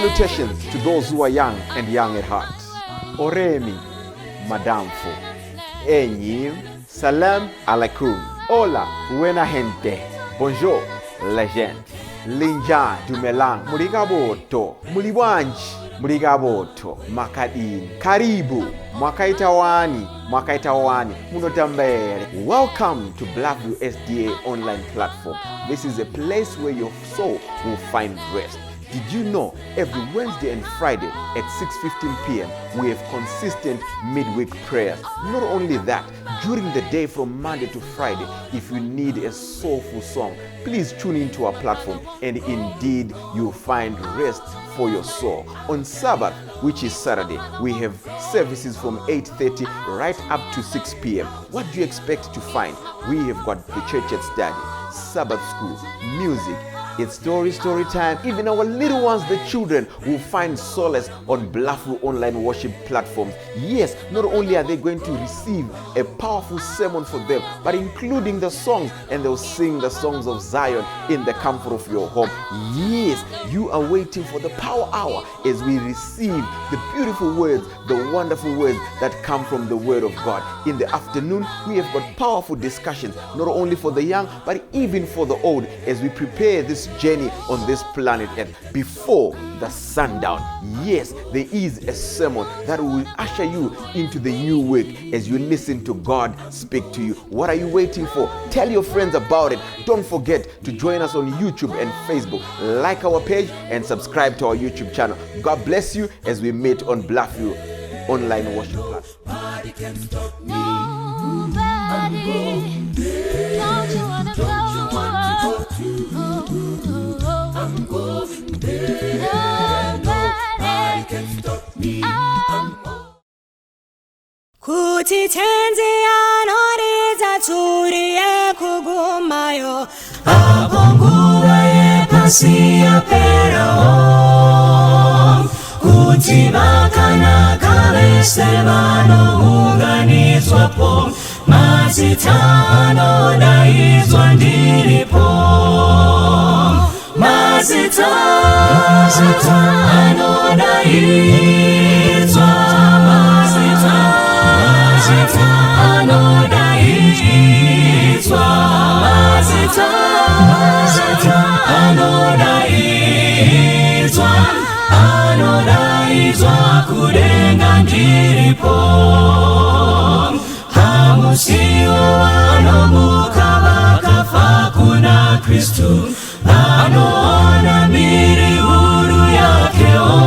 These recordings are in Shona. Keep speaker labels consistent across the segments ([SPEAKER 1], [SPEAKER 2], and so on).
[SPEAKER 1] Salutations to those who are young and young at heart. Oremi, Madamfo, Enyi, Salam alaikum. Hola, buena gente. Bonjour, legend. Linja Dumelang, Murigaboto, Muliwanji, Murigaboto, Makadini. Karibu, Mwakaita wani, Mwakaita wani, Munotambere. Welcome to Blackview SDA online platform. This is a place where your soul will find rest. Did you know every Wednesday and Friday at 6:15 p.m. we have consistent midweek prayers? Not only that, during the day from Monday to Friday, if you need a soulful song, please tune into our platform and indeed you'll find rest for your soul. On Sabbath, which is Saturday, we have services from 8:30 right up to 6 p.m. What do you expect to find? We have got the church at study, Sabbath school, music, it's story, story time. Even our little ones, the children, will find solace on Bluffview online worship platforms. Yes, not only are they going to receive a powerful sermon for them, but including the songs, and they'll sing the songs of Zion in the comfort of your home. Yes, you are waiting for the power hour as we receive the beautiful words, the wonderful words that come from the Word of God. In the afternoon, we have got powerful discussions, not only for the young, but even for the old, as we prepare this journey on this planet Earth before the sundown. Yes, there is a sermon that will usher you into the new week as you listen to God speak to you. What are you waiting for? Tell your friends about it. Don't forget to join us on YouTube and Facebook. Like our page and subscribe to our YouTube channel. God bless you as we meet on Bluffview online worship platform.
[SPEAKER 2] Nobody can stop me.
[SPEAKER 3] Nobody. Don't you wanna
[SPEAKER 2] Don't you want to
[SPEAKER 3] go?
[SPEAKER 2] go too?
[SPEAKER 3] Oh, oh, oh.
[SPEAKER 2] I'm going there. Nobody
[SPEAKER 3] Nobody.
[SPEAKER 2] can stop me.
[SPEAKER 3] I'm
[SPEAKER 4] Kuti tenzi anoridza tsuri yekugumayo apo nguva yepasi yaperawo kuti vakanaka vese vanounganidzwapo mazita anodaidzwa ndiripo mazita mazita anodaidzwa mazita mazita anodaidzwa mazita mazita anodaidzwa anodaidzwa kudenga ndiripo hamusiwo vanomuka vakafa kuna kristu vanoona mbiri huru yakewo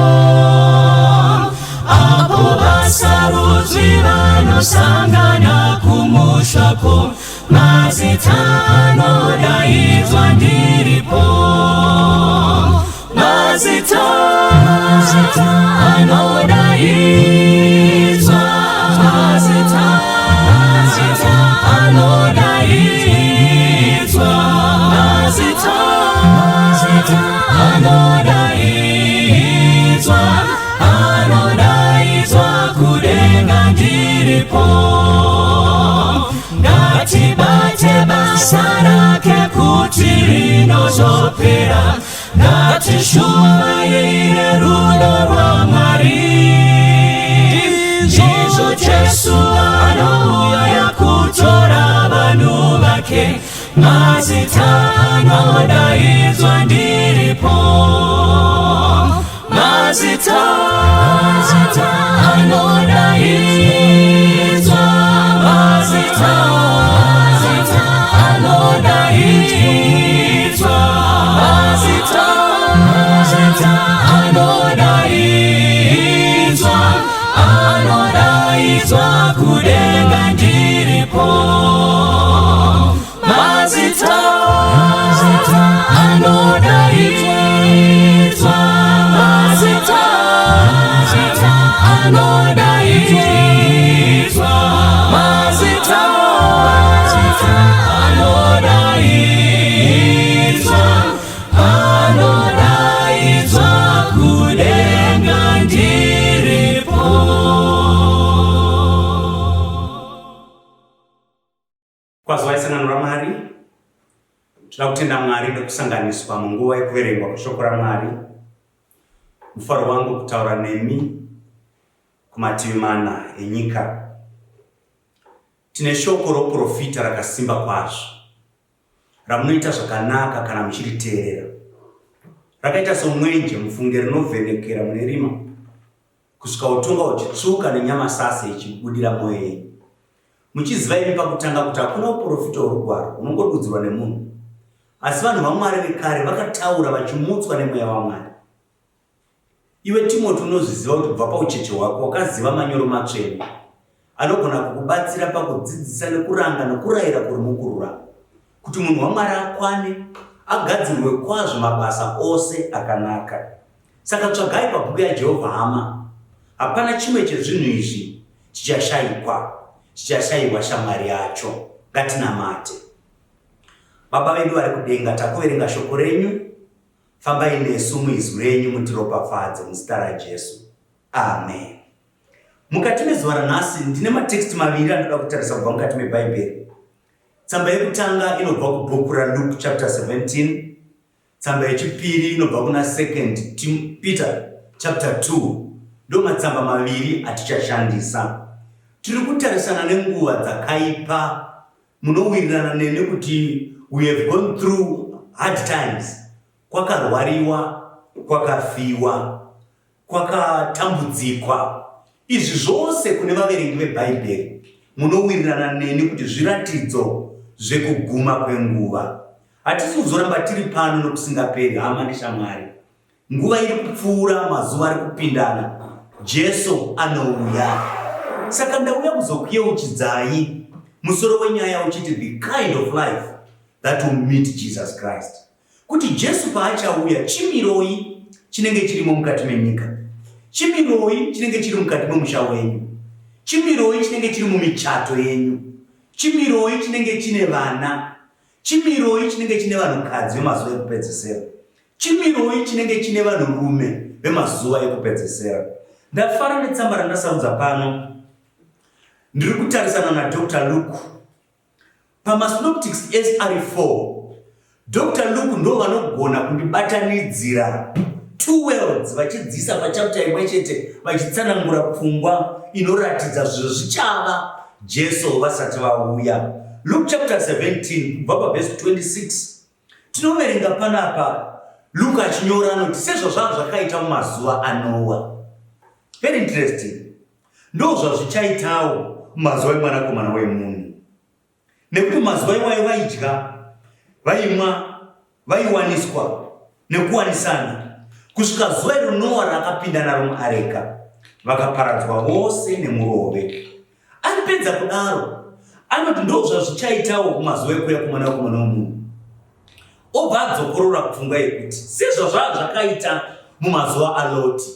[SPEAKER 4] apo vasarudzwi vanosangana kumushako mazita anodaidzwa ndiripo mazita mazita anodaidzwa mazita mazita anodaidzwa mazita mazita anodaidzwa anodaidzwa kudenga ndiripo ngatibate basa rake kuti rinozopera ngatishumaire rudo rwamwari ndizvo jesu anouya kutora vanhu vake mazita anodaidzwa ndiripo mazita mazita anodaidzwa mazita mazita anodaidzwa mazita mazita anodaidzwa anodaidzwa kudenga ndiripo mazita mazita anodaidzwa mazita mazita anodaidzwa mazita mazita anodaidzwa anodaidzwa kudenga ndiripo.
[SPEAKER 5] Kwaziwai sangano raMwari. Tinoda kutenda Mwari nekusanganiswa munguva yekuverengwa kweshoko raMwari. Mufaro wangu kutaura nemi kumativi mana enyika. Tine shoko rouprofita rakasimba kwazvo ramunoita zvakanaka kana muchiriteerera. Rakaita somwenje mufunge rinovhenekera mune rima kusvika utonga huchitsvuka nenyama sase ichibudira mwoyo yenyu. Muchiziva imi pakutanga kuti hakuna uprofita hworugwaro hunongodudzirwa nemunhu, asi vanhu vaMwari vekare vakataura vachimutswa nemweya waMwari. Iwe Timoti unozviziva kuti kubva paucheche hwako wakaziva manyoro matsvene anogona kukubatsira pakudzidzisa nekuranga nokurayira kuri mukururama, kuti munhu waMwari akwane, agadzirwe kwazvo mabasa ose akanaka. Saka tsvagai pabhuku yaJehovha hama, hapana chimwe chezvinhu izvi chichashaikwa, chichashaiwa shamwari yacho. Ngatinamate. Baba vedu vari kudenga, takuverenga shoko renyu, fambai nesu muizwi renyu mutiropafadze muzita raJesu. Amen. Mukati mezuva ranhasi ndine mateksti maviri andoda kutarisa kubva mukati meBhaibheri. Tsamba yekutanga inobva kubhuku raLuke chapter 17 Tsamba yechipiri inobva kuna Second Peter chapter 2. Ndo matsamba maviri atichashandisa. Tiri kutarisana nenguva dzakaipa. Munowirirana neni kuti we have gone through hard times. Kwakarwariwa, kwakafiwa. Kwakatambudzikwa. Izvi zvose kune vaverengi veBhaibheri, munowirirana neni kuti zviratidzo zvekuguma kwenguva. Hatisi kuzoramba tiri pano nokusingaperi, hama neshamwari. Nguva iri kupfuura, mazuva ari kupindana. Jesu anouya. Saka ndauya kuzokuyeuchidzai musoro wenyaya uchiti The Kind of Life That Will Meet Jesus Christ. Kuti Jesu paachauya, chimiroi chinenge chirimo mukati menyika? Chimiroi chinenge chiri mukati memusha wenyu? Chimiroi chinenge chiri mumichato yenyu? Chimiroi chinenge chine vana? Chimiroi chinenge chine vanhukadzi vemazuva ekupedzesera? Chimiroi chinenge chine vanhurume vemazuva ekupedzesera? Ndafara netsamba randasarudza pano. Ndiri kutarisana naDr. Luke. PamaSynoptics ese ari 4, Doctor Luke ndo vanogona kundibatanidzira two worlds vachidziisa pachapter imwe chete vachitsanangura pfungwa inoratidza zvinhu zvichava Jesu vasati vauya. Luke chapter 17 kubva pavhesi 26 tinoverenga panapa Luke achinyora anoti sezvazvava zvakaita mumazuva aNoa. Very interesting. Ndozvazvichaitawo mumazuva emwanakomana wemunhu. Nekuti mumazuva iwayo vaidya, vaimwa, vaiwaniswa nekuwanisana kusvika zuva iro Noa raakapinda naro muareka, vakaparadzwa vose nemurove. Anopedza kudaro anoti ndozvazvichaitawo kumazuva ekuuya kwomwanakomana wemunhu. Obva adzokorora pfungwa yekuti sezvazvava zvakaita mumazuva aLoti,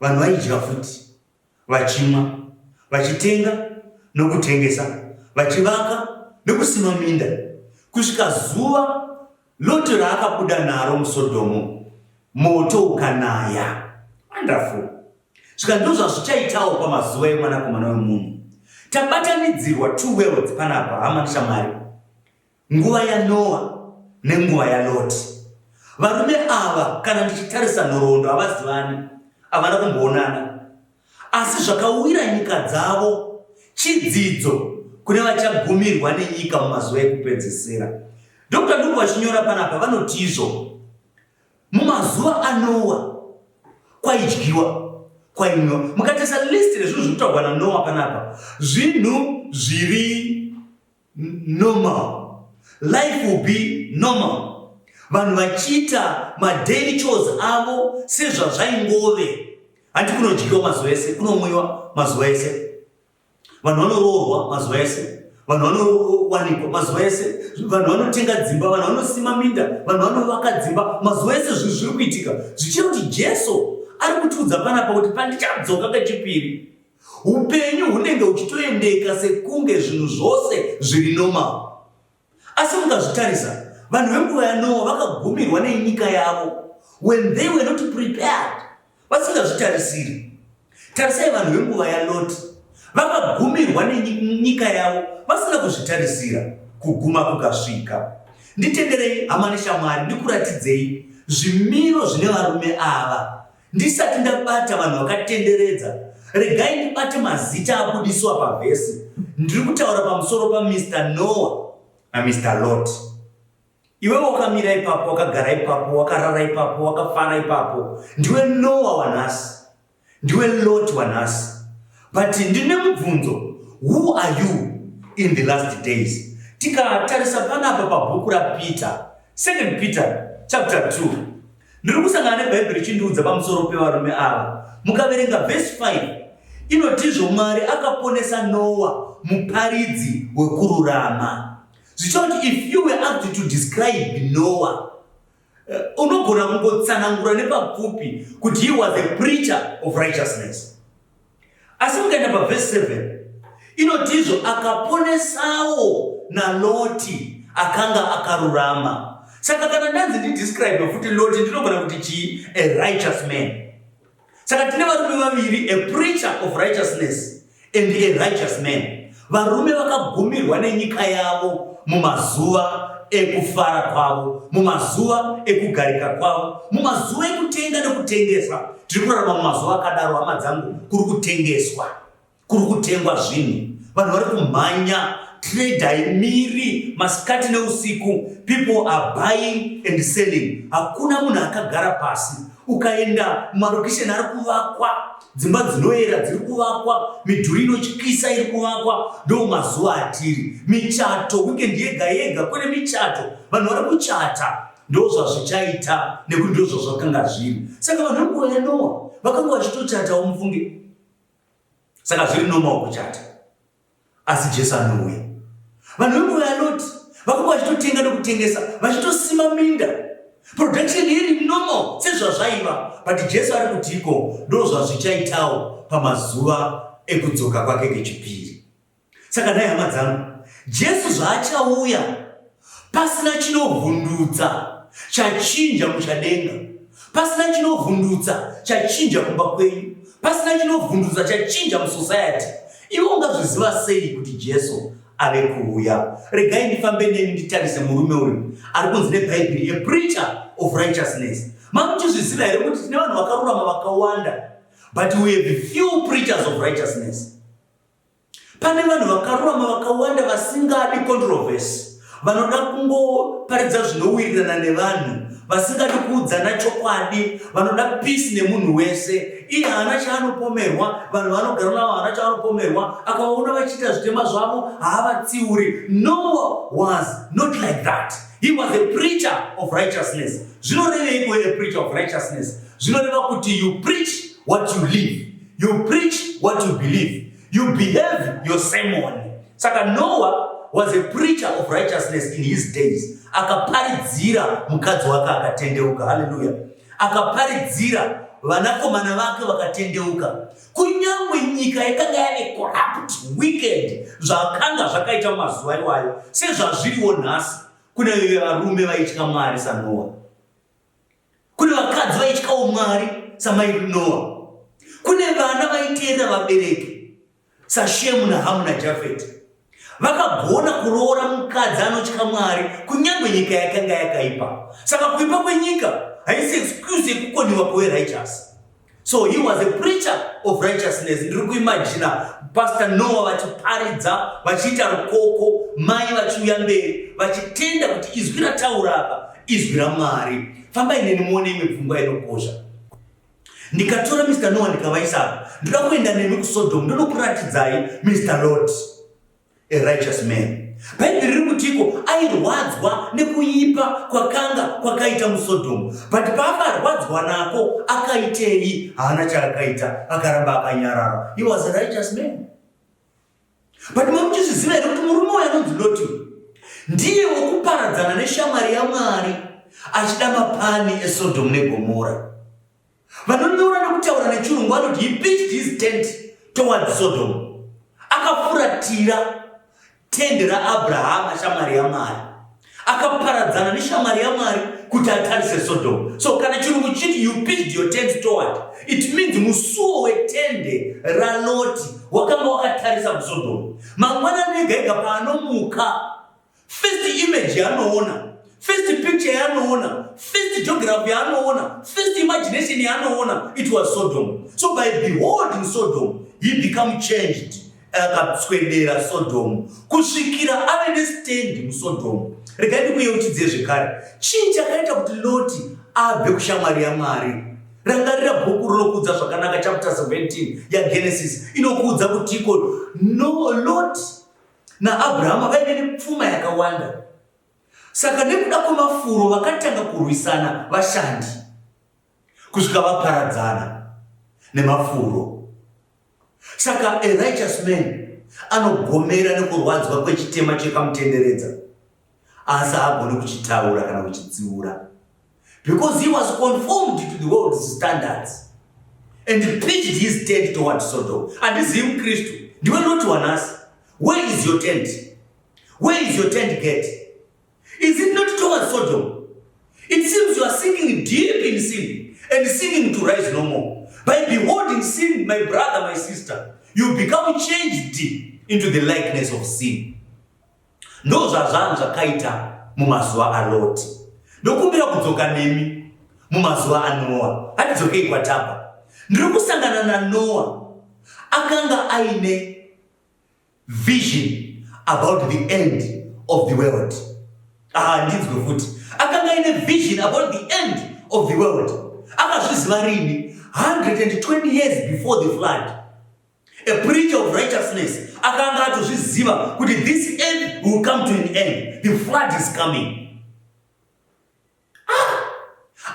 [SPEAKER 5] Vanhu vaidya futi, vachimwa, vachitenga nokutengesa, vachivaka nokusima minda, kusvika zuva Loti raakabuda naro muSodhomu, moto ukanaya. Wonderful. Svika ndozvazvichaitawo pamazuva emwanakomana wemunhu. Tabatanidzirwa two worlds panapa, hama neshamwari. Nguva yaNoa nenguva yaLoti. Varume ava kana ndichitarisa nhoroondo havazivani, havana kumboonana. Asi zvakawira nyika dzavo chidzidzo kune vachagumirwa nenyika mumazuva ekupedzesera. Dr. Luke vachinyora panapa vanoti izvo mumazuva aNoa kwaidyiwa kwainwiwa. Mukatarisa list rezvinhu zviri kutaurwa naNoa panapa, zvinhu zviri normal life will be normal vanhu vachiita madaily chores avo sezvazvaingove hanti kunodyiwa mazuva ese kunomwiwa mazuva ese vanhu vanoroorwa mazuva ese vanhu vanowanikwa mazuva ese vanhu vanotenga dzimba vanhu vanosima minda vanhu vanovaka dzimba mazuva ese zvinhu zviri kuitika zvichira kuti jesu ari kutiudza panapa kuti pandichadzoka kechipiri Hupenyu hunenge huchitoendeka sekunge zvinhu zvose zviri normal. Asi mukazvitarisa, vanhu venguva yaNoa vakagumirwa nenyika yavo when they were not prepared, vasingazvitarisiri. Tarisai vanhu venguva yaLoti, vakagumirwa nenyika yavo vasina kuzvitarisira, kuguma kukasvika. Nditenderei hama neshamwari ndikuratidzei. Zvimiro zvine varume ava. Ndisati ndabata vanhu vakatenderedza, regai ndibate mazita abudiswa pavhesi. Ndiri kutaura pamusoro paMr Noah naMr Lot. Iwewe wakamira ipapo, wakagara ipapo, wakarara ipapo, wakafara ipapo. Ndiwe Noah wanhasi. Ndiwe Lot wanhasi. But ndine mubvunzo, who are you in the last days? Tikatarisa panapa pabhuku raPeter, 2 Peter chapter 2. Ndiri kusangana neBhaibheri richindiudza pamusoro pevarume ava. Mukaverenga vhesi 5 inotizvo Mwari akaponesa Noa muparidzi wekururama. Zvichava kuti if you were asked to describe Noah, eh, unogona kungotsanangura nepapfupi kuti he was a preacher of righteousness. Asi mukaenda pavhesi 7 inotizvo akaponesawo naLoti akanga akarurama. Saka kana ndanzi ndidescribe futi Loti ndinogona kuti chii? A righteous man. Saka tine varume vaviri, a preacher of righteousness and a righteous man. Varume vakagumirwa nenyika yavo mumazuva ekufara kwavo, mumazuva ekugarika kwavo, mumazuva ekutenga nekutengesa. Tiri kurarama mumazuva akadaro, hama dzangu, kuri kutengeswa. Kuri kutengwa zvinhu, vanhu vari kumhanya, trade haimiri masikati neusiku. People are buying and selling. Hakuna munhu akagara pasi. Ukaenda mumarokisheni ari kuvakwa, dzimba dzinoera dziri kuvakwa, midhuri inotyisa iri kuvakwa. Ndo mazuva atiri. Michato weekend yega yega kune michato, vanhu vari kuchata. Ndo zvazvichaita nekuti ndo zvazvakanga zviri. Saka vanhu venguva yaNoa vakanga vachitochatawo mufunge. Saka zviri normal kuchata, asi Jesu anouya. Vanhu venguva yaLoti vakanga vachitotenga nekutengesa, vachitosima minda, production iri normal sezvazvaiva, but Jesu ari kuti iko ndo zvazvichaitawo pamazuva ekudzoka kwake kechipiri. Saka nhai hama dzangu, Jesu zvaachauya pasina chinovhundutsa chachinja muchadenga, pasina chinovhundutsa chachinja kumba kwenyu, pasina chinovhundutsa chachinja musociety, iwe ungazviziva sei kuti Jesu ave kuuya? Regai ndifambe nemi nditarise murume uyu ari kunzi neBhaibheri a preacher of righteousness. Mamuchizviziva here kuti tine vanhu vakarurama vakawanda, but we have few preachers of righteousness. Pane vanhu vakarurama vakawanda vasingadi controversy, vanoda kungoparidza zvinowirirana nevanhu, vasingadi kuudzana chokwadi, vanoda peace nemunhu wese. Iye haana chaanopomerwa, vanhu vaanogara navo haana chaanopomerwa, akavaona vachiita zvitema zvavo haavatsiuri. Noah was not like that. He was a preacher of righteousness. Zvinoreveiko a preacher of righteousness? Zvinoreva kuti you preach what you live. You preach what you believe. You behave your sermon. Saka Noah was a preacher of righteousness in his days. Akaparidzira mukadzi wake akatendeuka. Hallelujah. Akaparidzira vanakomana vake vakatendeuka. Kunyangwe nyika yakanga yave corrupt, wicked, zvakanga zvakaita mumazuva iwayo, sezvazviriwo nhasi. Kune varume vaitya Mwari saNoah. Kune vakadzi vaityawo Mwari samai Noa. Kune vana vaiteerera vabereki saShemu naHamu naJafeti. Vakagona kuroora mukadzi anotya Mwari kunyange nyika yakanga yakaipa. Saka kuipa kwenyika haisi excuse yekukoniwa kuve righteous. So he was a preacher of righteousness. Ndiri kuimagina Pastor Noah vachiparidza, vachiita rukoko, mai vachiuya mberi, vachitenda kuti izwi rataura apa izwi raMwari. Fambai neni muone imwe pfungwa inokosha. Ndikatora Mr. Noah ndikavaisa apa, ndoda kuenda nemi kuSodom ndonokuratidzai Mr. Lot. A righteous man. Bhaibheri riri kutiko airwadzwa nekuipa kwakanga kwakaita muSodhomu, but paakarwadzwa nako akaitei? Haana chaakaita, akaramba akanyarara. He was a righteous man. But mamuchizviziva here kuti murume uyu anonzi Loti ndiye wekuparadzana neshamwari yaMwari achida mapani eSodhomu neGomora? Vanonyora nekutaura nechirungu vanoti he pitched his tent towards Sodom. Akafuratira tende raAbrahama shamwari yaMwari. Akaparadzana neshamwari yaMwari kuti atarise Sodom. So kana chirungu chiti you pitched your tent toward, it means musuwo wetende raLoti wakanga wakatarisa kuSodom. Mangwanani ega ega paanomuka, first image yaanoona, first picture yaanoona, First geography yaanoona, first imagination yaanoona, it was Sodom. So by beholding Sodom, he become changed. Akaswedera Sodom kusvikira ave nestand muSodom. Regai ndikuyeuchidze zvekare, chii chakaita kuti Loti abve kushamwari yaMwari? Rangarira bhuku rinokuudza zvakanaka, chapter 17 yaGenesis inokuudza kutiko no Lot naAbrahama vaive nepfuma yakawanda. Saka nekuda kwemafuro vakatanga kurwisana vashandi kusvika vaparadzana nemafuro. Saka a righteous man anogomera nekurwadzwa kwechitema chekamutenderedza, asi haagoni kuchitaura kana kuchitsiura because he was conformed to the world's standards and pitched his tent toward Sodom. Handizivi muKristu, ndiwe Loti wanhasi. Where is your tent? Where is your tent gate? Is it not towards Sodom? It seems you are sinking deep in sin and singing to rise no more. By beholding sin, my brother, my sister, you become changed into the likeness of sin. Ndozvazvanhu zvakaita mumazuva aLoti. Ndokumbira kudzoka nemi mumazuva aNoa. Hatidzokei kwatapa. Ndiri kusangana naNoa akanga aine vision about the end of the world. Ah, ndinzwe futi. Akanga aine vision about the end of the world. Akazviziva rini? 120 years before the flood. A preacher of righteousness akanga atozviziva kuti this end will come to an end. The flood is coming.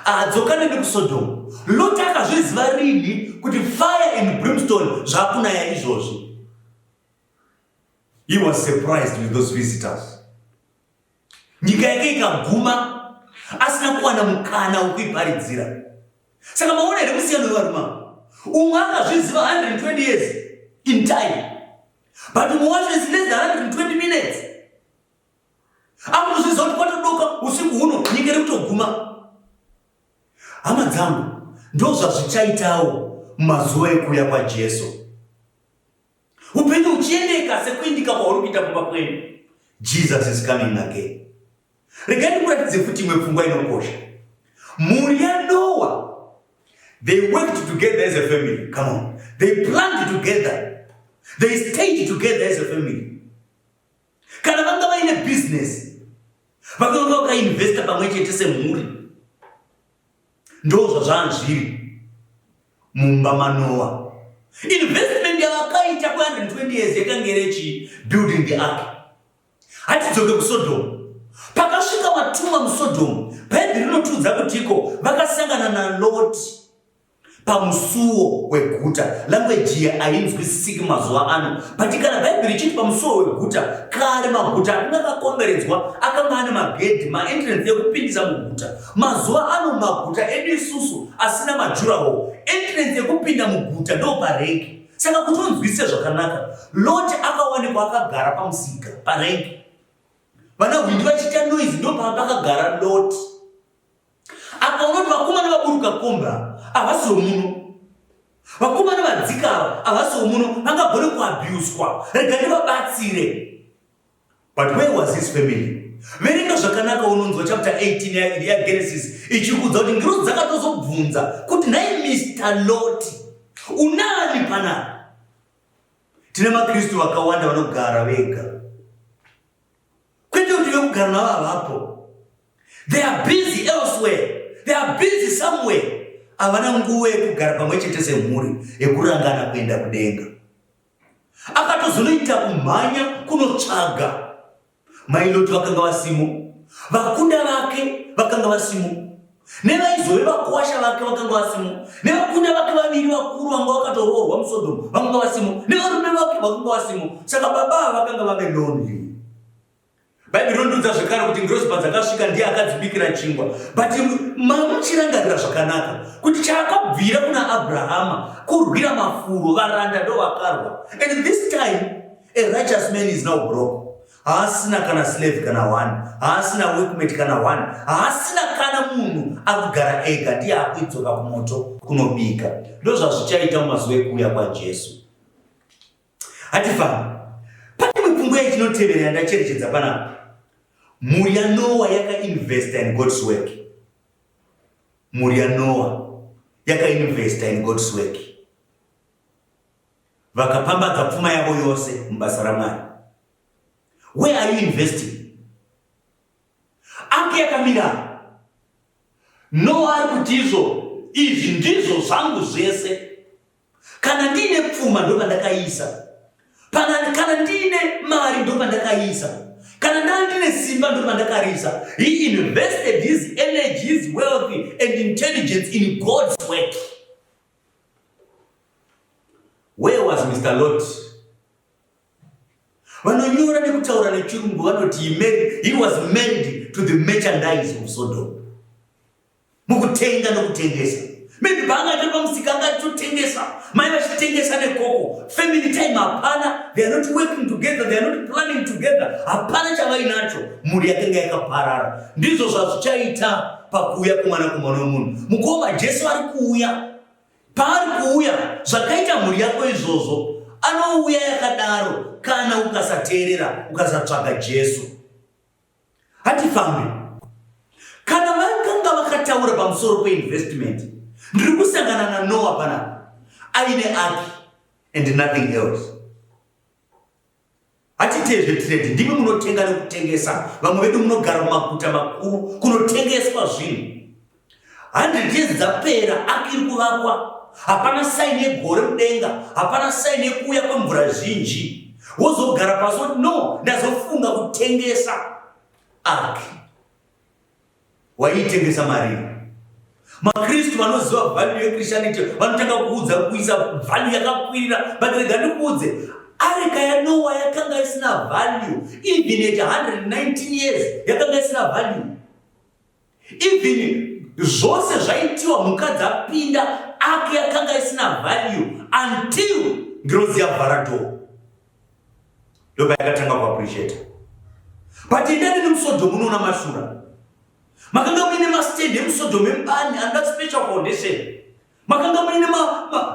[SPEAKER 5] Adzokane nekuSodom. Lot akazviziva rini kuti fire and brimstone zvakunaya izvozvi? He was surprised with those visitors. Nyika yake ikaguma asina kuwana mukana wekuiparidzira. Saka maona here musiyano wevarume ava? Umwe akazviziva 120 years in time, but umwe wacho is less than 120 minutes. Akutozviziva kuti kwatodoka usiku huno, nyika iri kutoguma. Hama dzangu, ndozvazvichaitawo mumazuva ekuuya kwaJesu. Upenyu huchiendeka sekuindika kwauri kuita kumba kwenyu. Jesus is coming again. Regai ndikuratidze futi imwe pfungwa inokosha. Mhuri yaNoa, they worked together as a family. Come on. They planned together. They stayed together as a family. Kana vanga vaine business, vakanga vakainvesta pamwe chete semhuri. Ndo zvazvanga zviri mumba maNoa. Investment yavakaita kwe120 years yakanga iri chii? Building the ark. Hatidzoke kuSodom. Pakasvika vatumwa muSodom, Bhaibheri rinotiudza kutiko vakasangana naLoti pamusuwo weguta. Language iyi hainzwisisiki mazuva ano, but kana Bhaibheri ichiti pamusuwo weguta, kare maguta akanga akakomberedzwa akanga ane magedhi, maentrance ekupindisa muguta. Mazuva ano maguta edu isusu asina madurawall, entrance yekupinda muguta ndo parengi. Saka kuti unzwisise zvakanaka, Loti akawanikwa akagara pamusika parengi, vana hwindi vachiita noise, ndo pakagara Loti. Akaona kuti vakomana vaburuka komba havasi vomuno, vakomana vadzika ava havasi vomuno, vangagone kuabhuswa, rega ndivabatsire. But where was his family? Verenga zvakanaka unonzwa chapter 18 yaGenesis ichikuudza kuti ngirozi dzakatozobvunza kuti nhai Mr. Loti, unani panapa? Tine maKristu vakawanda vanogara vega, kwete kuti vekugara navo havapo. They are busy elsewhere, they are busy somewhere. Havana nguva yekugara pamwe chete semhuri yekurangana kuenda kudenga. Akatozonoita kumhanya kunotsvaga mai Loti, vakanga vasimo, vakunda vake vakanga vasimo, nevaizove vakuwasha vake vakanga vasimo, nevakunda vake vaviri vakuru vanga vakatoroorwa muSodom vakanga vasimo, nevarume vake vakanga vasimo. Saka baba ava vakanga vave lonely. Bhaibheri rinondiudza zvekare kuti ngirozi padzakasvika ndiye akadzibikira chingwa. But mamuchirangarira zvakanaka kuti chaakabvira kuna Abrahama kurwira mafuro, varanda ndo vakarwa. And this time a righteous man is now broke. Haasina kana slave kana one, haasina workmate kana one, haasina kana munhu akugara ega, ndiye akuidzoka kumoto kunobika. Ndozvazvichaita mumazuva ekuuya kwaJesu. Hatifambi. Pane imwe pfungwa yechinotevera yandacherechedza panapa. Mhuri yaNoa yakainvesta in God's work. Mhuri yaNoa yakainvesta in God's work. Vakapambadza pfuma yavo yose mubasa raMwari. Where are you investing? Ange yakamira. Noa ari kuti izvo izvi ndizvo zvangu zvese. Kana ndiine pfuma ndopandakaisa. Pana, kana ndiine mari ndopandakaisa. Kana ndaa ndine simba ndopandakariisa. He invested his energy, his wealth and intelligence in God's work. Where was Mr. Lot? Vanonyora nekutaura nechirungu vanoti he, married, he was married to the merchandise of Sodom. Mukutenga nokutengesa. Maybe paanga atori pamusika anga achitotengesa. Mai vachitengesa nekoko. Family time hapana. They are not working together. They are not planning together. Hapana chavainacho. Mhuri yakanga yakaparara. Ndizvo zvazvichaita pakuuya kwemwanakomana wemunhu. Mukoma Jesu ari kuuya. Paari kuuya zvakaita mhuri yako izvozvo anouya yakadaro kana ukasateerera ukasatsvaga Jesu. Hatifambi. Kana vakanga vakataura pamusoro peinvestment, ndiri kusangana naNoah panapa aine aki and nothing else. Hatiite zvetrade, ndimi munotenga nekutengesa. Vamwe vedu munogara mumaguta makuru kunotengeswa zvinhu. 100 years dzapera, akiri kuvakwa. Hapana saini yegore mudenga, hapana saini yekuuya kwemvura zhinji. Wozogara pasi woti no, ndazofunga kutengesa ark. Waiitengesa marii? MaKristu vanoziva value yeChristianity vanotanga kuudza kuisa value yakakwirira, but rega ndikuudze, areka yaNoah yakanga isina value even at 119 years, yakanga isina value. Even zvose zvaitiwa mhuka dzapinda, ark yakanga isina value until ngirozi yavhara door. Ndopayakatanga kuappreciate. But endani nemuSodom unoona mashura. Makanga muine mastand emuSodom emubani anoda special foundation. Makanga muine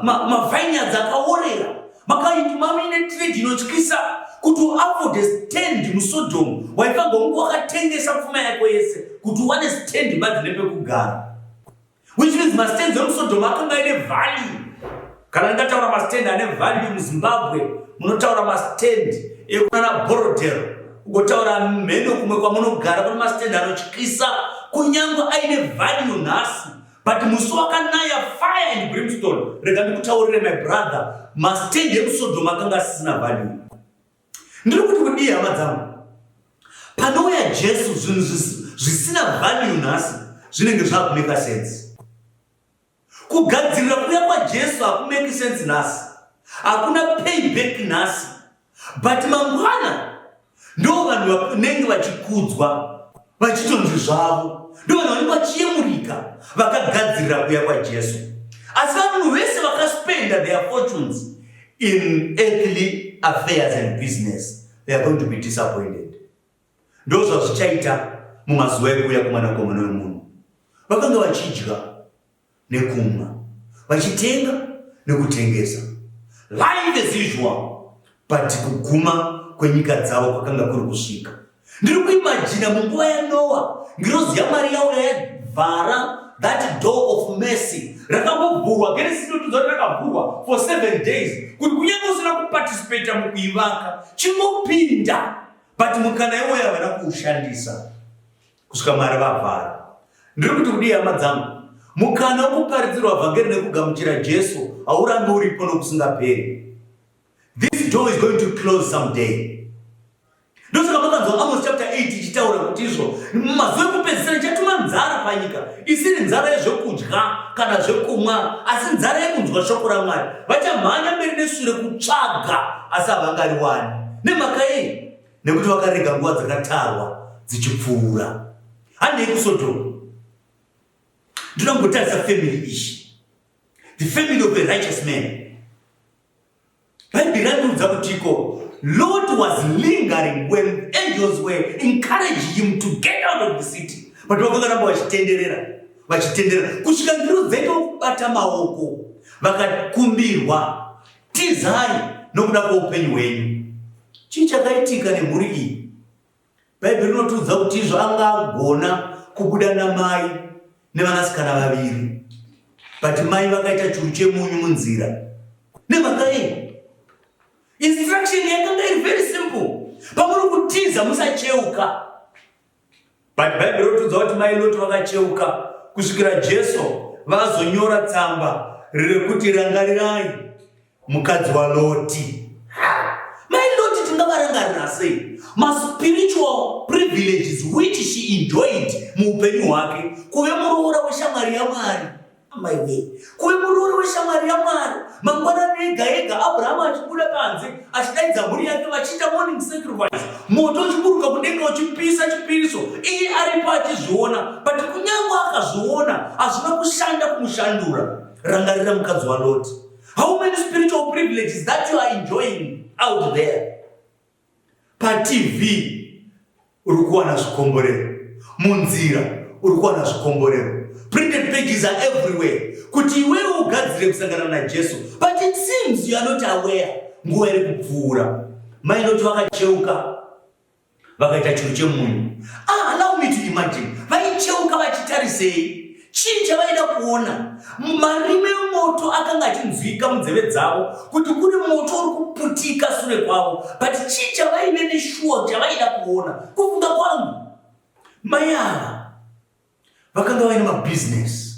[SPEAKER 5] mavineyards akaorera. Makanga muine trade inotyisa kuti uafford a stand muSodom waifanirwa kunge wakatengesa pfuma yako yese kuti uwane stand badzi nepekugara. Which means mastands emuSodom akanga aine value. Kana ndingataura mastand ane value muZimbabwe, munotaura mastand ekunana Borrowdale, ugotaura mheno kumwe kwamunogara kune mastand anotyisa kunyange aine value nhasi, but musi wakanaya fire and brimstone, rega ndikutaurire my brother, mastand emuSodom akanga asisina value. Ndiri kuti kudii hama dzangu? Panouya Jesu zvinhu zvisina value nhasi zvinenge zvakumeka sense. Kugadzirira kuuya kwaJesu hakumeki sense nhasi. Hakuna payback nhasi. But mangwana ndo vanhu vanenge vachikudzwa vachitonzi zvavo. Ndo vanhu vanenge vachiyemurika vakagadzirira kuuya kwaJesu. Asi vanhu vese vakaspenda their fortunes in earthly affairs and business, they are going to be disappointed. Ndo zvazvichaita mumazuva ekuuya kwemwanakomana wemunhu. Vakanga vachidya nekumwa, vachitenga nekutengesa, life as usual, but kuguma kwenyika dzavo kwakanga kuri kusvika. Ndiri kuimajina munguva yaNoah, ngirozi yaMwari yauya yavhara that door of mercy. Rakambovhurwa, Genesis inotiudza kuti rakavhurwa for 7 days, kuti kunyange usina kuparticipata mukuivaka, chingopinda. But mukana iwoyo havana kuushandisa kusvika Mwari vavhara. Ndiri kuti kudii hama dzangu? Mukana wekuparidzirwa vhangeri nekugamuchira Jesu haurambi uripo nokusingaperi. This door is going to close someday. Ndosaka makanzwa Amos chapter 8 ichitaura kuti izvo mazuva ekupedzisira ichatuma nzara panyika, isiri nzara yezvekudya kana zvekumwa, asi nzara yekunzwa shoko raMwari. Vachamhanya mberi neshure kutsvaga, asi havangariwani. Nemhaka yei? Nekuti vakarega nguva dzakatarwa dzichipfuura. Handei kuSodom. Ndinoda kumbotarisa family iyi, the family of a righteous man. Bhaibheri ratiudza kuti iko Lot was lingering when angels were encouraging him to get out of the city, but vakangaramba vachitenderera vachitenderera kusvika ngirozi dzaita kubata maoko, vakakumbirwa tizai nokuda kweupenyu hwenyu. Chii chakaitika nemhuri iyi? Bhaibheri rinotiudza kuti izvo anga agona kubuda namai. Nevanasikana vaviri. But mai vakaita churu chemunyu munzira. Nemhaka yei? Instruction yakanga iri very simple. Pamuri kutiza musacheuka. But Bible rotiudza kuti mai Loti vakacheuka kusvikira Jesu vazonyora tsamba rekuti rangarirai mukadzi waLoti. Mai Loti tingavarangarira sei? Maspiritual privileges which she enjoyed muupenyu hwake kuve muroora weshamwari yaMwari. Amai wee, kuve muroora weshamwari yaMwari. Mangwanani ega ega Abrahamu achibuda panze achidaidza mhuri yake vachiita morning sacrifice, moto uchiburuka kudenga uchipisa chipiriso, iye aripo achizviona. But kunyange akazviona hazvina kushanda kumushandura. Rangarira mukadzi waLoti. How many spiritual privileges that you are enjoying out there? PaTV uri kuwana zvikomborero, munzira uri kuwana zvikomborero. Printed pages are everywhere kuti iwewe ugadzire kusangana naJesu, but it seems you are not aware. Nguva iri kupfuura. Mai Loti vakacheuka vakaita churu chemunyu. Ah, allow me to imagine vaicheuka vachitarisei? Chii chavaida kuona? Marimi emoto akanga achinzwika munzeve dzavo kuti kune moto uri kuputika sure kwavo, but chii chavaive neshuwa chavaida kuona? Kufunga kwangu, mai ava vakanga vaine mabhizinesi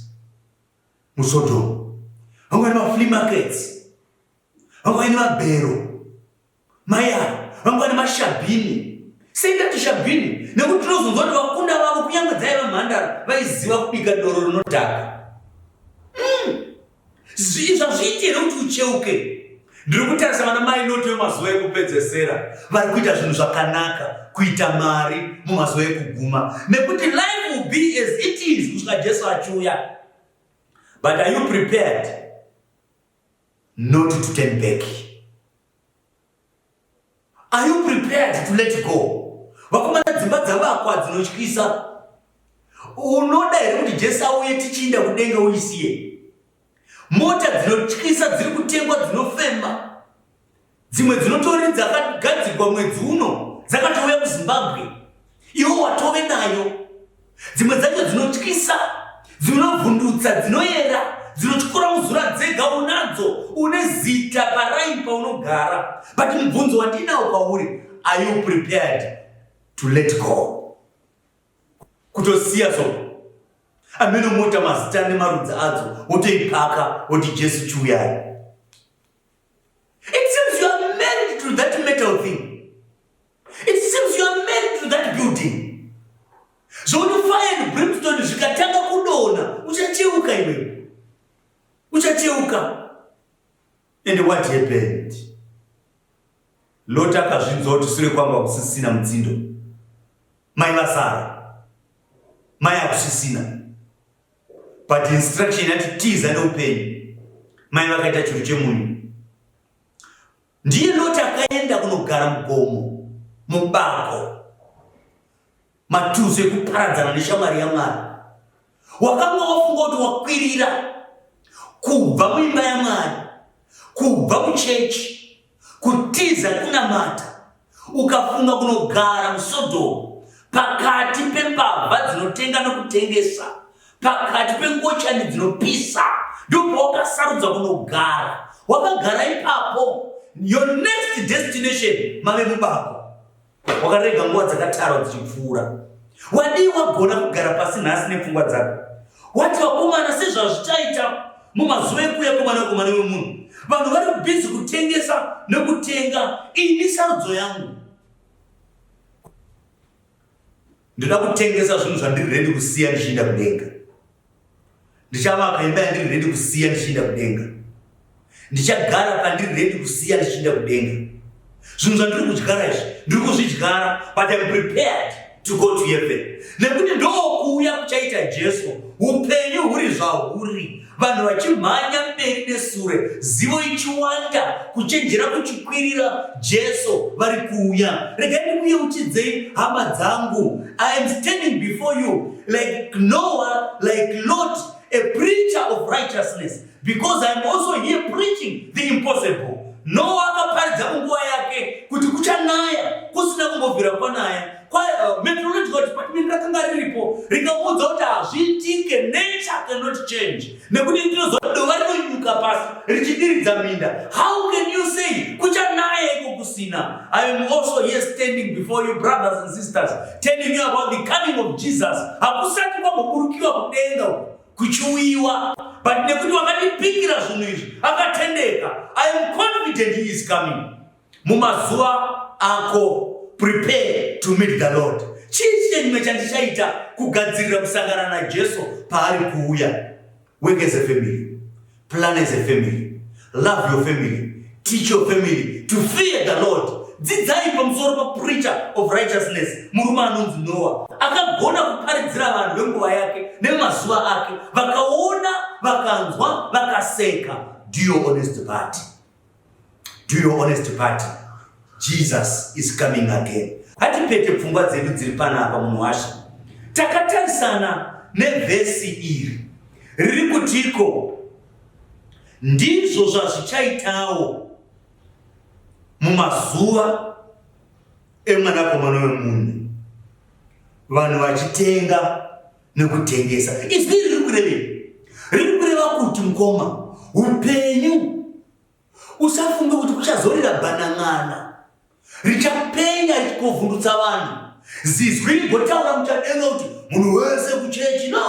[SPEAKER 5] muSodom, vanga vaine maflea markets, vanga vaine mabhero. Mai ava vanga vane mashabhini. Sei ndati shabhini? Nekuti tinozonzwa kuti vakunda vavo kunyange dzaiva mhandara vaiziva kubika doro rinodhaka. Izvi hazviiti here kuti ucheuke? Ndiri kutarisa vana mai Loti vemazuva ekupedzesera vari kuita zvinhu zvakanaka, kuita mari mumazuva ekuguma, nekuti life will be as it is kusvika Jesu achiuya. But are you prepared not to turn back? Are you prepared to let go? Vakomana, dzimba dzavakwa dzinotyisa. Unoda here kuti Jesu auye tichiinda kudenga uisiye? Mota dzinotyisa dziri kutengwa dzinofema. Dzimwe dzinotori dzakagadzirwa mwedzi uno dzakatouya kuZimbabwe. Iwe watove nayo. Dzimwe dzacho dzinotyisa, dzinovhundutsa, dzinoyera, dzinotyora muzura dzega unadzo, une zita paraini paunogara. But mubvunzo wandinawo kwauri, are you prepared to let go? Kutosiya so amene mota mazita nemarudzi adzo wotoipaka woti Jesu chiuyai. It seems you are married to that metal thing. It seems you are married to that building. Zvokuti fire and brimstone zvikatanga kudonha, uchacheuka iwe. Uchacheuka. And what happened? Lot akazvinzwa kuti sure kwangu hakusisina mutsindo. Mai vasara. Mai hakusisina. But instruction yati tiza neupenyu. Mai vakaita churu chemunyu. Ndiye Loti akaenda kunogara mugomo, mubako, matuso ekuparadzana neshamwari yaMwari. Wakanga wafunga kuti wakwirira kubva muimba yaMwari, kubva muchechi, kutiza kunamata, ukafunga kunogara muSodhomu pakati pembavha dzinotenga nokutengesa, pakati pengochani dzinopisa, ndopawakasarudza kunogara. Wakagara ipapo, your next destination mave mubako. Wakarega nguva dzakatarwa dzichipfuura. Wadii wagona kugara pasi nhasi nepfungwa dzako? Wati vakomana, sezvazvichaita mumazuva ekuuya kwemwanakomana wemunhu, vanhu vari bhizi kutengesa nekutenga. Ini sarudzo yangu, ndoda kutengesa zvinhu zvandiri ready kusiya ndichiinda kudenga. Ndichavaka imba yandiri ready kusiya ndichiinda kudenga. Ndichagara pandiri ready kusiya ndichiinda kudenga. Zvinhu zvandiri kudyara izvi, ndiri kuzvidyara, but I'm prepared to go to heaven. Nekuti ndokuuya kuchaita Jesu, upenyu huri zvahuri, vanhu vachimhanya mberi nesure, zivo ichiwanda, kuchenjera kuchikwirira, Jesu vari kuuya. Regai ndikuyeuchidzei hama dzangu, I am standing before you like Noah, like Lot, a preacher of righteousness, because I am also here preaching the impossible. Noah akaparidza munguva yake kuti kuchanaya kusina kumbobvira kwanaya. Meteorological department rakanga riripo rikamuudza kuti hazviitike, nature cannot change, nekuti ndinoziva dova rinonyuka pasi richidiridza minda. How can you say kuchanaya iko kusina? I am also here standing before you, brothers and sisters, telling you about the coming of Jesus. Hakusati kwamboburukiwa kudenga uku kuchiuyiwa, but nekuti wakandipikira zvinhu izvi akatendeka, I am confident he is coming. Mumazuva ako, prepare to meet the Lord. Chii chimwe chandichaita kugadzirira kusangana naJesu paari kuuya? Work as a family, plan as a family, love your family, teach your family to fear the Lord. Dzidzai pamusoro papreacher of righteousness, murume anonzi Noa, akagona kuparidzira vanhu venguva yake nemazuva ake. Vakaona, vakanzwa, vakaseka. Do your honest part, do your honest part. Jesus is coming again. Hatipete pfungwa dzedu dziri panapa. Munhu washe, takatarisana nevhesi iri riri kutiko, ndizvo zvazvichaitawo mumazuva emwanakomana wemunhu, vanhu vachitenga nekutengesa. Izwi iri riri kurevei? Riri kureva kuti, mukoma, upenyu, usafunge kuti kuchazorira bhanan'ana richapenya richikovhundutsa vanhu, zizwi rigotaura muchadenga kuti munhu wese kuchechi. No,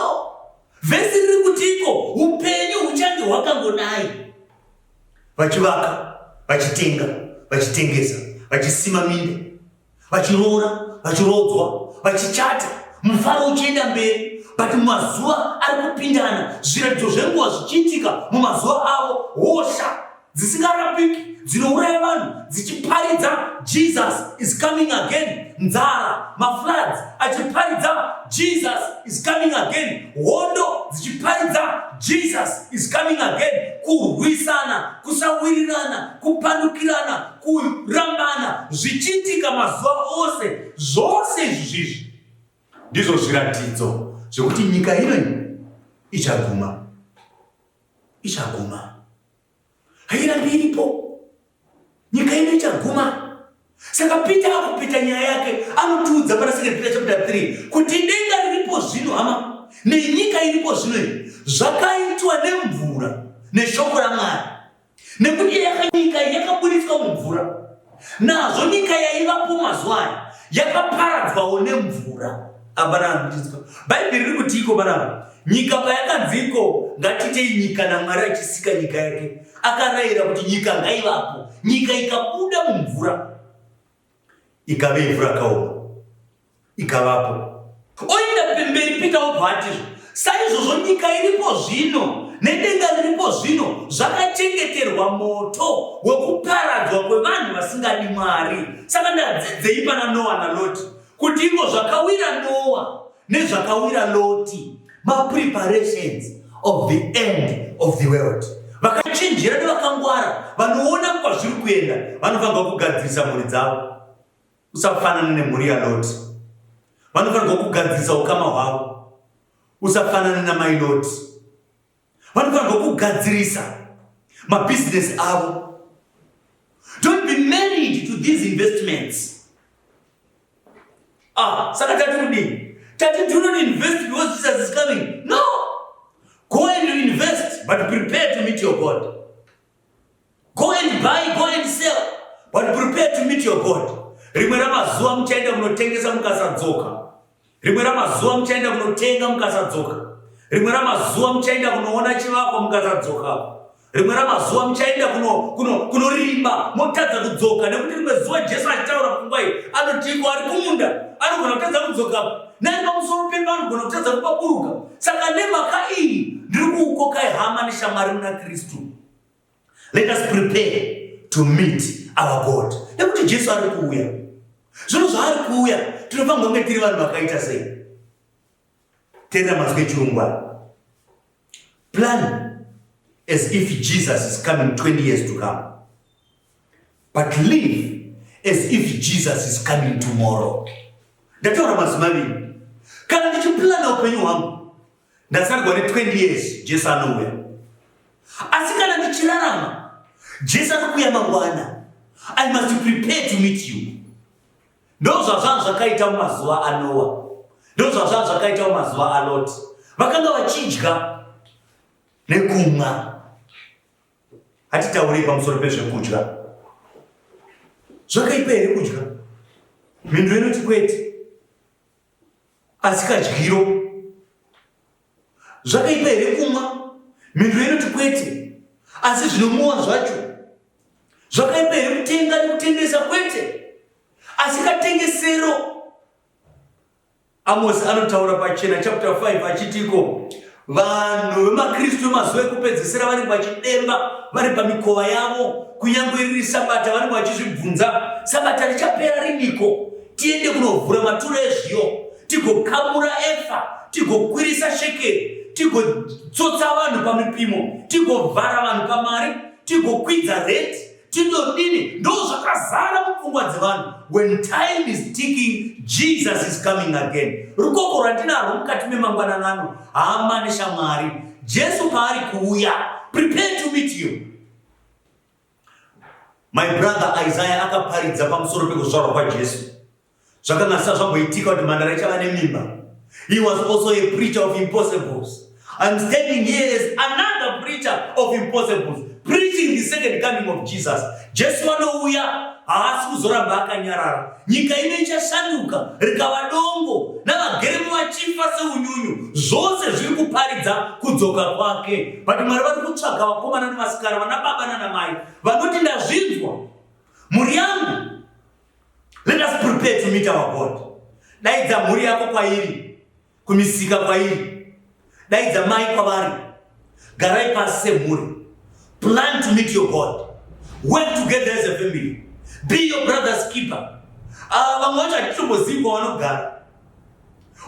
[SPEAKER 5] vhesi riri kutiko, upenyu huchange hwakangodai, vachivaka, vachitenga, vachitengesa, vachisima minda, vachiroora, vachiroodzwa, vachichata, mufaro uchienda mberi. But mumazuva ari kupindana, zviratidzo zvenguva zvichiitika mumazuva avo, hosha dzisingarapiki dzinouraya vanhu dzichiparidza Jesus is coming again, nzara, mafloods achiparidza Jesus is coming again, hondo dzichiparidza Jesus is coming again, kurwisana, kusawirirana, kupandukirana, kurambana zvichiitika mazuva ose. Zvose izvi zvizvi ndizvo zviratidzo zvekuti nyika ino ichaguma, ichaguma, hairambi iripo. Nyika ino ichaguma. Saka Peter akupeta nyaya yake, anotiudza pana Second Peter chapter 3 kuti denga riripo zvino, hama, nenyika iripo zvino iyi zvakaitwa nemvura neshoko raMwari, nekuti nyika iyi yakaburitswa mumvura. Nazvo nyika yaivapo mazuva aya yakaparadzwawo nemvura. Apana, Bhaibheri riri kutiiko panapa? Nyika payakanziko ngatitei nyika, naMwari achisika nyika yake, akarayira kuti nyika ngaivapo. Nyika ikabuda mumvura, ikave ivhu rakaoma, ikavapo. Oenda pemberi Peter, obva atizvo, saizvozvo nyika iripo zvino nedenga riripo zvino zvakachengeterwa moto wekuparadzwa kwevanhu vasingadi Mwari. Saka ndadzidzei pana Noa naLoti? Kuti iko zvakawira Noa nezvakawira Loti mapreparations of the end of the world. Vakachenjera nevakangwara vanoona kwazviri kuenda vanofanirwa kugadzirisa mhuri dzavo. Usafanana nemhuri yaLoti. Vanofanirwa kugadzirisa ukama hwavo. Usafanana namai Loti. Vanofanirwa kugadzirisa mabhizinesi avo. Don't be married to these investments. Ah, saka tati kudii? Tati do not invest because Jesus is coming? No, go and invest, but prepare to meet your God. Go and buy, go and sell, but prepare to meet your God. Rimwe ramazuva muchaenda kunotengesa mukasadzoka. Rimwe ramazuva muchaenda kunotenga mukasadzoka. Rimwe ramazuva muchaenda kunoona chivakwa mukasadzoka. Rimwe ramazuva muchaenda kunorima motadza kudzoka, nekuti rimwe zuva Jesu achitaura pfungwa iyi anotiko, ari kumunda anogona kutadza kudzoka, nari pamusoro pemba anogona kutadza kupaburuka. Saka nemhaka iyi ndiri kuukokai, hama neshamwari muna Kristu, let us prepare to meet our God, nekuti Jesu ari kuuya. Zvinhu zvaari kuuya, tinofanirwa kunge tiri vanhu vakaita sei? Teerera mazwi echirungu. Plan as if Jesus is coming 20 years to come, but live as if Jesus is coming tomorrow. Ndataura mazwi maviri. Kana ndichiplana upenyu hwangu, ndasarwa ne20 years, Jesu anouya. Asi kana ndichirarama, Jesu ari kuuya mangwana, I must prepare to meet you. Ndo zvazvanga zvakaita mumazuva aNoa. Ndozvazvaa zvakaitawo mazuva aLoti. Vakanga vachidya nekumwa. Hatitaurei pamusoro pezvekudya. Zvakaipa here kudya? Mhinduro inoti kwete. Asi kadyiro. Zvakaipa here kumwa? Mhinduro inoti kwete. Asi zvinomwiwa zvacho. Zvakaipa here kutenga nekutengesa? Kwete. Asi katengesero. Amosi anotaura pachena chapter 5 achitiko vanhu vemaKristu vemazuva ekupedzisira vanenge vachidemba vari pamikova yavo kunyange riri sabata vanenge vachizvibvunza sabata richapera riniko tiende kunovhura matura ezviyo tigokamura efa tigokwirisa shekeri tigotsotsa vanhu pamipimo tigovhara vanhu pamari tigokwidza reti Tinodini? Ndozvakazara mupfungwa dzevanhu. When time is ticking, Jesus is coming again. Rukoko rwandinarwo mukati memangwanani ano, hama neshamwari, Jesu paari kuuya, prepare to meet him. My brother Isaiah akaparidza pamusoro pekuzvarwa kwaJesu. Zvakanga zvisati zvamboitika kuti mhandara ichava nemimba. He was also a preacher of impossibles. I'm standing here as another preacher of impossibles, preaching the second coming of Jesus. Jesu anouya haasi kuzoramba akanyarara. Nyika ino ichashanduka rikava dongo navageremo vachifa seunyunyu. Zvose zviri kuparidza kudzoka kwake. But Mwari vari kutsvaga vakomana nevasikana, vana baba nana mai vanoti ndazvinzwa mhuri yangu. Let us prepare to meet our God. Daidza mhuri yako kwairi, kumisika kwairi. Daidza mai kwavari. Garai pasi semhuri. Plan to meet your God. Work together as a family. Be your brother's keeper. Ah, vamwe vacho hatitombozivi kwavanogara.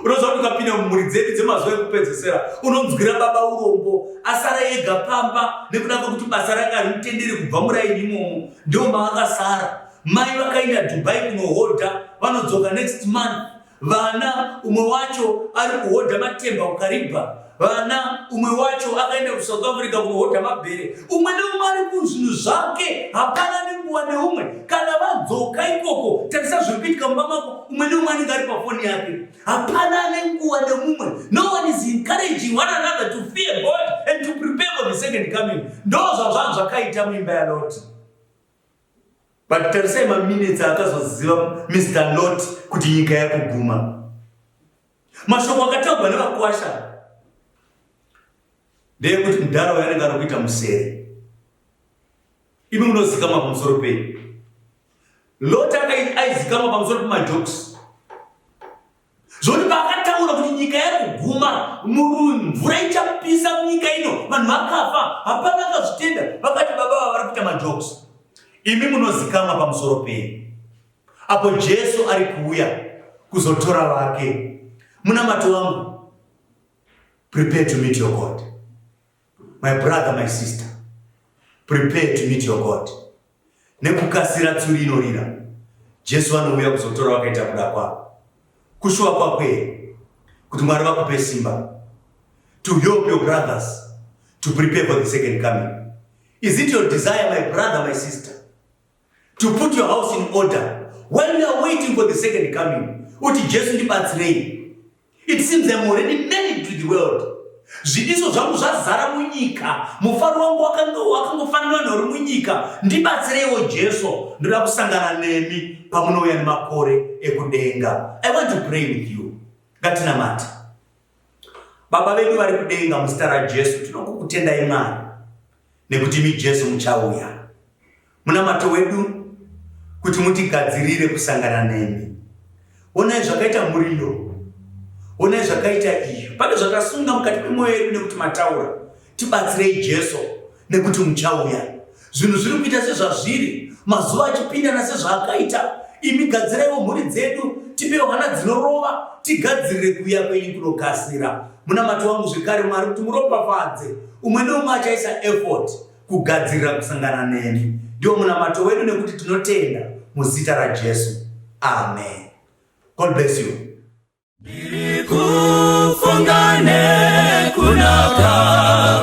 [SPEAKER 5] Unoziva kuti ukapinda mumhuri dzedu dzemazuva ekupedzesera unonzwira baba urombo asara ega pamba nekuda kwekuti basa rake harimutenderi kubva muraini imomo ndiwo maakasara. Mai vakaenda Dubai kunohodha vanodzoka next month. Vana umwe wacho ari kuhodha matemba kuKariba. Vana umwe wacho akaenda kuSouth Africa kunohodha mabhere. Umwe neumwe ari kuzvinhu zvake hapana nenguva neumwe. Kana vadzoka ikoko tarisa zviri kuitika mumba mako umwe neumwe anenge ari pafoni yake. Hapana ane nguva nemumwe. No one is encouraging one another to fear God and to prepare for the second coming. Ndozvazvanhu zvakaita muimba yaLoti. But tarisai maminutes akazoziva Mr Lot kuti nyika yakuguma. Mashoko akataurwa nevakwasha ndeyekuti mudhara uyo anenge ari kuita musere. Imi munozikamwa pamusoro pei? Lot aizikamwa pamusoro pemajokes. Zvoti paakataura kuti nyika yakuguma, mvura ichapisa munyika ino, vanhu vakafa, hapana akazvitenda, vakati baba ava vari kuita majokes. Imi munozikamwa pamusoro pei? Apo Jesu ari kuuya kuzotora vake, munamato wangu, prepare to meet your God. My brother, my sister, prepare to meet your God. Nekukasira tsuri inorira, Jesu anouya kuzotora vakaita kuda kwavo. Kushuwa kwako here kuti Mwari vakupe simba to help your brothers to prepare for the second coming? Is it your desire, my brother, my sister, to put your house in order while you are waiting for the second coming? Uti Jesu ndibatsirei. It seems I'm already married to the world. Zvidiso zvangu zvazara munyika, mufaro wangu wakangofanana neuri munyika. Ndibatsireiwo Jesu, ndoda kusangana nemi pamunouya nemakore ekudenga. I want to pray with you. Ngatinamate. Baba vedu vari kudenga, muzita raJesu tinokukutendai Mwari nekuti imi Jesu muchauya. Munamato wedu kuti mutigadzirire kusangana nemi. Onai zvakaita mhuri iyo, onai zvakaita iyo. Pane zvatasunga mukati memwoyo yedu nekuti mataura. Tibatsirei Jesu nekuti muchauya. Zvinhu zviri kuita sezvazviri, mazuva achipindana sezvaakaita. Imi gadziraiwo mhuri dzedu, tipewo hana dzinorova, tigadzirire kuuya kwenyu kunokasira. Munamato wangu zvekare Mwari kuti muropafadze umwe neumwe achaisa effort kugadzirira kusangana nemi. Ndiwo munamato wedu nekuti tinotenda muzita raJesu. Amen. God bless you.
[SPEAKER 4] Ndiri kufunga nekunaka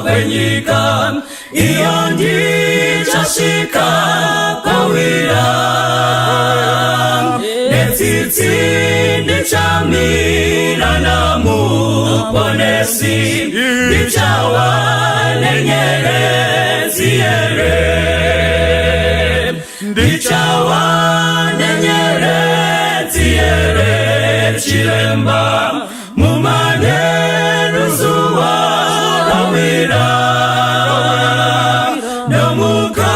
[SPEAKER 4] kwenyika iyo ndichasvika pawira netsitsi ndichamira. Kana muponesi ndichawa nenyeredzi here, ndichawa nenyeredzi here, chiremba, mumanheru zuva rawira, ndomuka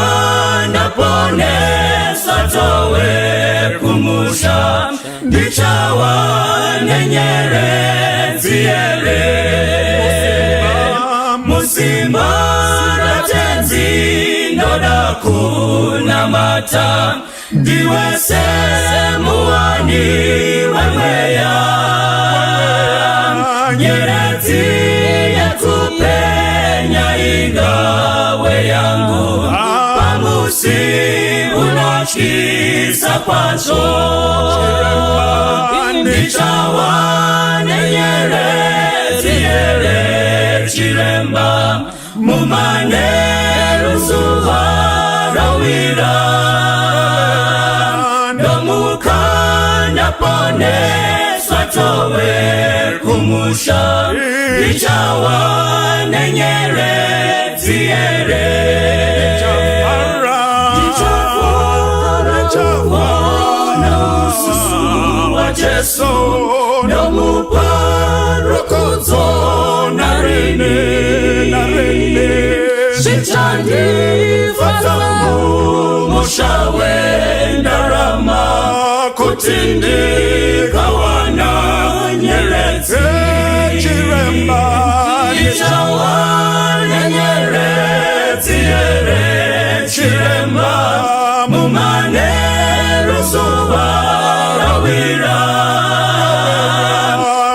[SPEAKER 4] ndaponeswa towe kumusha, ndichawa nenyeredzi here, musimba raTenzi ndoda kunamata, ndiwe semuwani wemweya, nyeredzi yekupenya ingawe yangu pamusi unotyisa kwazvo, ndichawa nenyeredzi here, chiremba, mumanheru zuva rawira, ndomuka ndaponeswa towe kumusha, ndichawa nenyeredzi here, ndichafara kuona usu waJesu, ndomupa rukudzo narini, zvichandifadza mumusha wendarama kuti ndikawana nyeredzi,
[SPEAKER 6] Chiremba.
[SPEAKER 4] Ndichawana nyeredzi here, chiremba, mumanheru zuva rawira,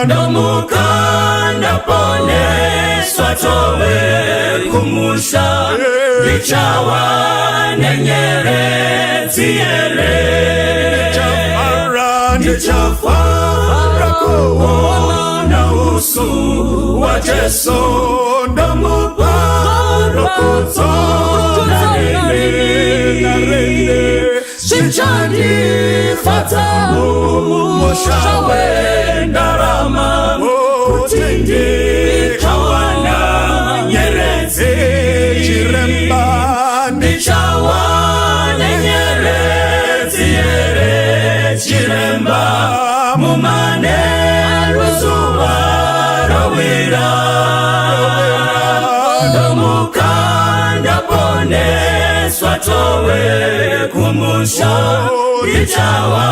[SPEAKER 4] ndomuka ndaponeswa towe kumusha, ndichawa nenyeredzi here, ndichafara kuona usu waJesu, ndomupa rukudzo narini, zvichandifadza mumusha wendarama kuti ndikawana nyeredzi,
[SPEAKER 6] Chiremba.
[SPEAKER 4] Ndichawana nyeredzi here, chiremba, mumanheru zuva rawira, ndomuka ndaponeswa towe kumusha, ndichawa